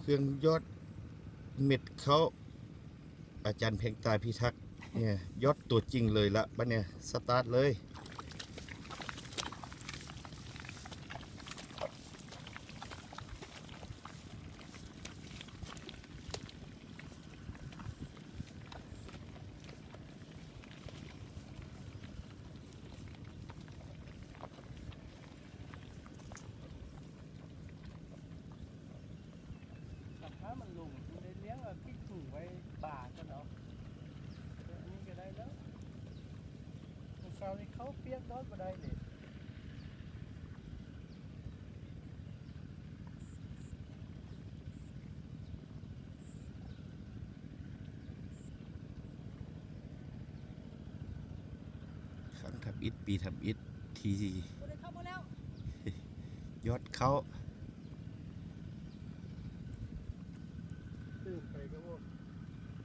ເຄື່ອງຢອດເມັດເຂົ້າ ອາຈານເພັງຕາພິທັກ ແມ່ນ ຢອດຕົວຈິງເລີຍລະ ບັດນີ້ສະຕາດເລີຍ. ຖ້າມັນລົງ ມັນໄດ້ລ້ຽງ ເອົາຕິດຫູໄວ້ບາກ່ອນເອົາ. ເອີ ອັນນີ້ກໍໄດ້ແລ້ວ. ມື້ເຊົ້ານີ້ເຂົ້າປຽກນອນບໍ່ໄດ້ເດ້. ຄັ້ງທຳອິດ ປີທຳອິດ ທີ່ ບໍ່ໄດ້ເຂົ້າມາແລ້ວ ຢອດເຂົ້າ. ຕື່ມໄປກໍບໍ່